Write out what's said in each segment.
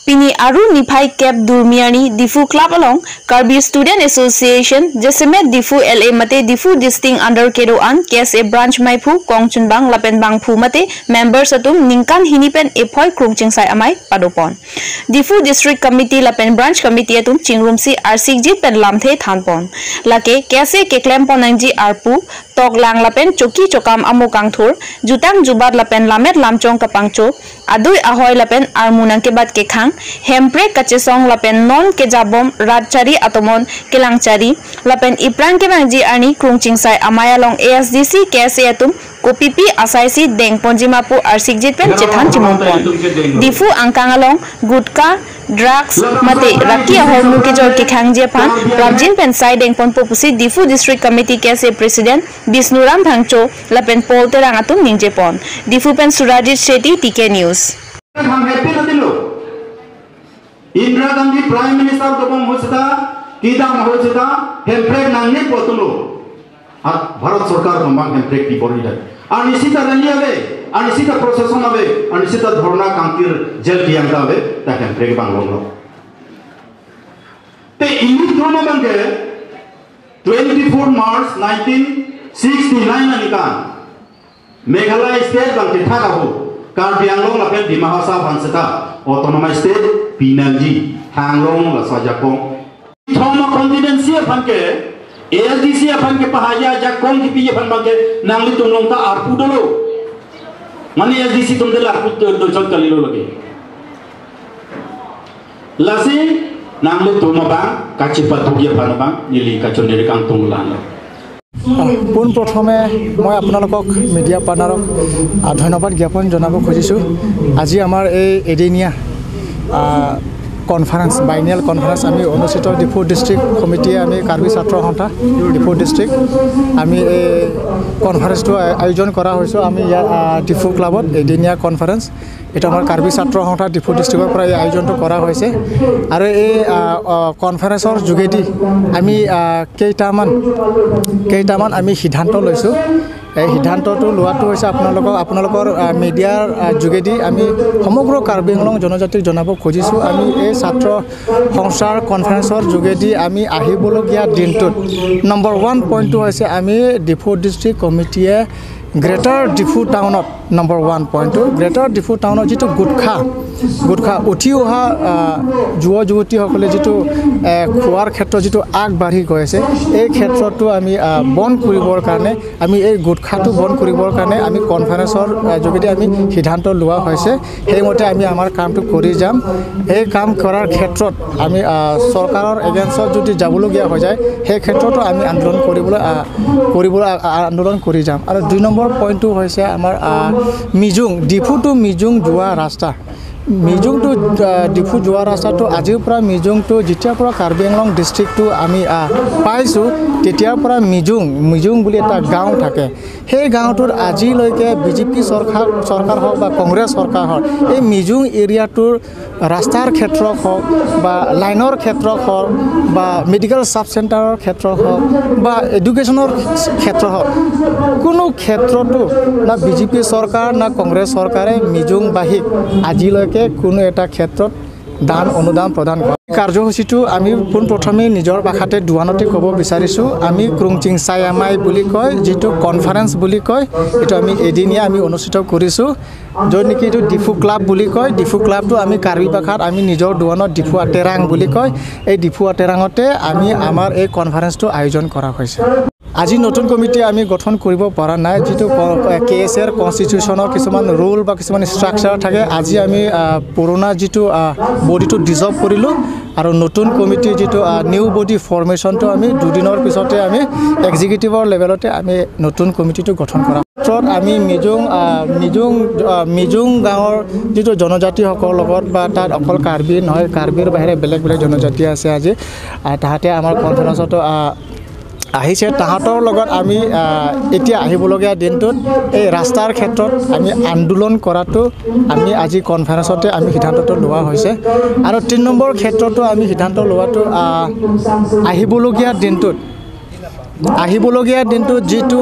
Pini aru niphai cap durmiani Diphu club along Karbi student association jeseme Diphu LA mate Diphu distinct under kedo an KSA branch maiphu kongchunbang lapen bangphu mate members atum ningkan hinipen ephoi krungching sai amai padopon Diphu district committee lapen branch committee atum chingrumsi arsikjit pen lamthe thanpon lake KSA keklem ponangji arpu toklang lapen choki chokam amokang thur jutang jubat lapen lamet lamchong kapangcho adui ahoy lapen armunang ke bat kekhang hempre kachesong lapen non kejabom ratchari atomon kelangchari lapen iprang ke bangji ani krungchingsai amayalong ASDC KSA atum kopipi asaisi deng ponjimapu arsikjit pen chethan chimumpon Diphu angkangalong gutka drugs mate raki ahor mukejor ke khangje phan prabjin pen sai deng pon popusi Diphu district committee KSA president Bishnuram Phangcho lapen pol terang atum ningje pon Diphu pen Surajit Shetty TK news. Indira Gandhi prime minister dobong hoisita kidam hoisita hemprek nangne potulo ar Bharat sarkar gombang hemprek ti borida ar nisita rally ave ar nisita procession ave ar nisita dharna kangkir jail kiyang ta ave ta hemprek bang longlo te ini drona bangke 24 March 1969 anikan Meghalaya state bangke thakabu Karbi Anglong lapen Dima Hasao hanseta autonomous state Pinalji Hanglong la sajakong thoma continency phanke ASDC phanke pahaya jakong ki piye phan bangke nangli tumlong ta arpu dolo mane ASDC tumdel arpu dol kalilo lage lasi nangli tuma bang kachipa thugia phan bang nili kachon kang tunglan. পোনপ্ৰথমে মই আপোনালোকক media পাৰ্টনাৰক ধন্যবাদ জ্ঞাপন জনাব খুজিছোঁ। আজি আমাৰ এই এদিনীয়া কনফাৰেন্স বাইনিয়েল কনফাৰেন্স আমি অনুষ্ঠিত ডিফু ডিষ্ট্ৰিক্ট কমিটিয়ে আমি কাৰ্বি ছাত্ৰ সন্থা ডিফু ডিষ্ট্ৰিক্ট আমি এই কনফাৰেন্সটো আয়োজন কৰা হৈছোঁ। আমি ইয়াৰ ডিফু ক্লাবত এদিনীয়া কনফাৰেন্স এইটো আমাৰ কাৰ্বি ছাত্ৰ সন্থা ডিফু ডিষ্ট্ৰিক্টৰ পৰা এই আয়োজনটো কৰা হৈছে। আৰু এই কনফাৰেন্সৰ যোগেদি আমি কেইটামান আমি সিদ্ধান্ত লৈছোঁ। এই সিদ্ধান্তটো লোৱাটো হৈছে আপোনালোকৰ মিডিয়াৰ যোগেদি আমি সমগ্ৰ কাৰ্বি আংলং জনজাতিক জনাব খুজিছোঁ। আমি এই ছাত্ৰ সংস্থাৰ কনফাৰেন্সৰ যোগেদি আমি আহিবলগীয়া দিনটোত নম্বৰ 1 পইণ্টটো হৈছে আমি ডিফু ডিষ্ট্ৰিক্ট কমিটিয়ে গ্ৰেটাৰ ডিফু টাউনত নম্বৰ 1 পইণ্টটো গ্ৰেটাৰ ডিফু টাউনত যিটো গুটখা উঠি অহা যুৱ যুৱতীসকলে যিটো খোৱাৰ ক্ষেত্ৰত যিটো আগবাঢ়ি গৈ আছে এই ক্ষেত্ৰতো আমি বন্ধ কৰিবৰ কাৰণে আমি এই গুটখাটো বন্ধ কৰিবৰ কাৰণে আমি কনফাৰেন্সৰ যোগেদি আমি সিদ্ধান্ত লোৱা হৈছে। সেইমতে আমি আমাৰ কামটো কৰি যাম। এই কাম কৰাৰ ক্ষেত্ৰত আমি চৰকাৰৰ এগেইনষ্টত যদি যাবলগীয়া হৈ যায় সেই ক্ষেত্ৰতো আমি আন্দোলন কৰিবলৈ আন্দোলন কৰি যাম। আৰু 2 নম্বৰ পইণ্টটো হৈছে আমাৰ মিজুং ডিফু টু মিজুং যোৱা ৰাস্তা মিজুং টু ডিফু যোৱা ৰাস্তাটো আজিৰ পৰা মিজুংটো যেতিয়াৰ পৰা কাৰ্বি আংলং ডিষ্ট্ৰিক্টটো আমি পাইছোঁ তেতিয়াৰ পৰা মিজুং বুলি এটা গাঁও থাকে। সেই গাঁওটোত আজিলৈকে বিজেপি চৰকাৰ হওক বা কংগ্ৰেছ চৰকাৰ হওক এই মিজুং এৰিয়াটোৰ ৰাস্তাৰ ক্ষেত্ৰত হওক বা লাইনৰ ক্ষেত্ৰত হওক বা মেডিকেল চাব চেণ্টাৰৰ ক্ষেত্ৰত হওক বা এডুকেশ্যনৰ ক্ষেত্ৰত হওক কোনো ক্ষেত্ৰতো না বিজেপি চৰকাৰ না কংগ্ৰেছ চৰকাৰে মিজুংবাসীক আজিলৈকে কোনো এটা ক্ষেত্ৰত দান অনুদান প্ৰদান কৰে। কাৰ্যসূচীটো আমি পোনপ্ৰথমে নিজৰ ভাষাতে দোৱানতে ক'ব বিচাৰিছোঁ। আমি ক্ৰুংচিং চাইয়ামাই বুলি কয় যিটো কনফাৰেন্স বুলি কয় এইটো আমি এদিনীয়া আমি অনুষ্ঠিত কৰিছোঁ, য'ত নেকি এইটো ডিফু ক্লাব বুলি কয়। ডিফু ক্লাবটো আমি কাৰ্বি ভাষাত আমি নিজৰ দোৱানত ডিফু আটেৰাং বুলি কয়। এই ডিফু আটেৰাঙতে আমি আমাৰ এই কনফাৰেন্সটো আয়োজন কৰা হৈছে। আজি নতুন কমিটি আমি গঠন কৰিব পৰা নাই, যিটো কে এছ এৰ কনষ্টিটিউশ্যনৰ কিছুমান ৰুল বা কিছুমান ষ্ট্ৰাকচাৰ থাকে। আজি আমি পুৰণা যিটো বডিটো ডিজল্ভ কৰিলোঁ আৰু নতুন কমিটি যিটো নিউ বডি ফৰ্মেশ্যনটো আমি দুদিনৰ পিছতে আমি এক্সিকিউটিভৰ লেভেলতে আমি নতুন কমিটিটো গঠন কৰা ক্ষেত্ৰত আমি মিজুং মিজুং মিজুং গাঁৱৰ যিটো জনজাতিসকলৰ লগত বা তাত অকল কাৰ্বি নহয়, কাৰ্বিৰ বাহিৰে বেলেগ বেলেগ জনজাতি আছে, আজি তাহাঁতে আমাৰ কনফাৰেন্সতো আহিছে। তাহাঁতৰ লগত আমি এতিয়া আহিবলগীয়া দিনটোত এই ৰাস্তাৰ ক্ষেত্ৰত আমি আন্দোলন কৰাটো আমি আজি কনফাৰেন্সতে আমি সিদ্ধান্তটো লোৱা হৈছে। আৰু 3 নম্বৰ ক্ষেত্ৰতো আমি সিদ্ধান্ত লোৱাটো আহিবলগীয়া দিনটোত আহিবলগীয়া দিনটোত যিটো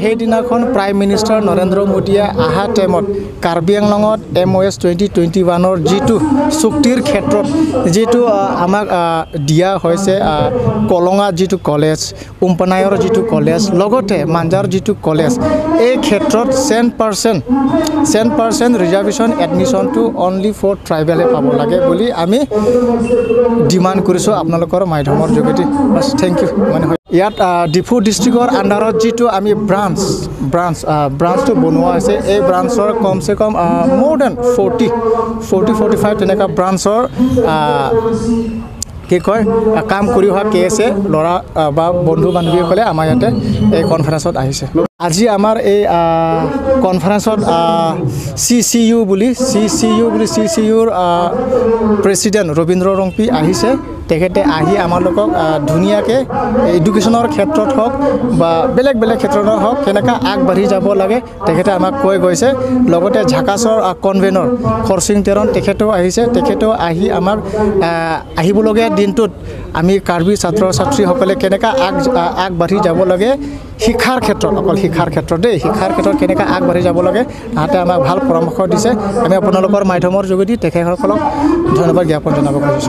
সেইদিনাখন প্ৰাইম মিনিষ্টাৰ নৰেন্দ্ৰ মোদীয়ে অহা টাইমত কাৰ্বি আংলঙত MOS 2021ৰ যিটো চুক্তিৰ ক্ষেত্ৰত যিটো আমাক দিয়া হৈছে, কলঙাত যিটো কলেজ, উম্পনায়ৰ যিটো কলেজ, লগতে মাঞ্জাৰ যিটো কলেজ, এই ক্ষেত্ৰত 10% ৰিজাৰ্ভেশ্যন এডমিশ্যনটো অনলি ফৰ ট্ৰাইবেলে পাব লাগে বুলি আমি ডিমাণ্ড কৰিছোঁ আপোনালোকৰ মাধ্যমৰ যোগেদি। Bus, thank U. মানে ইয়াত ডিফু ডিষ্ট্ৰিক্টৰ আণ্ডাৰত যিটো আমি ব্ৰাঞ্চটো বনোৱা হৈছে, এই ব্ৰাঞ্চৰ কমচে কম মোৰ then 40, 45 তেনেকুৱা ব্ৰাঞ্চৰ কি কয় কাম কৰি হোৱা কেছে ল'ৰা বা বন্ধু বান্ধৱীসকলে আমাৰ ইয়াতে এই কনফাৰেঞ্চত আহিছে। আজি আমাৰ এই কনফাৰেঞ্চত চি চি ইউ বুলি চি চি ইউৰ প্ৰেচিডেণ্ট ৰবীন্দ্ৰ ৰংপি আহিছে। তেখেতে আহি আমালোকক ধুনীয়াকৈ এডুকেশ্যনৰ ক্ষেত্ৰত হওক বা বেলেগ বেলেগ ক্ষেত্ৰতে হওক কেনেকৈ আগবাঢ়ি যাব লাগে তেখেতে আমাক কৈ গৈছে। লগতে ঝাকাছৰ কনভেনৰ খৰচিং তেৰণ তেখেতেও আহিছে। তেখেতেও আহি আমাক আহিবলগীয়া দিনটোত আমি কাৰ্বি ছাত্ৰ ছাত্ৰীসকলে কেনেকৈ আগবাঢ়ি যাব লাগে শিক্ষাৰ ক্ষেত্ৰত, অকল শিক্ষাৰ ক্ষেত্ৰত দেই, শিক্ষাৰ ক্ষেত্ৰত কেনেকৈ আগবাঢ়ি যাব লাগে তাহাঁতে আমাক ভাল পৰামৰ্শ দিছে। আমি আপোনালোকৰ মাধ্যমৰ যোগেদি তেখেতসকলক ধন্যবাদ জ্ঞাপন জনাব খুজিছোঁ।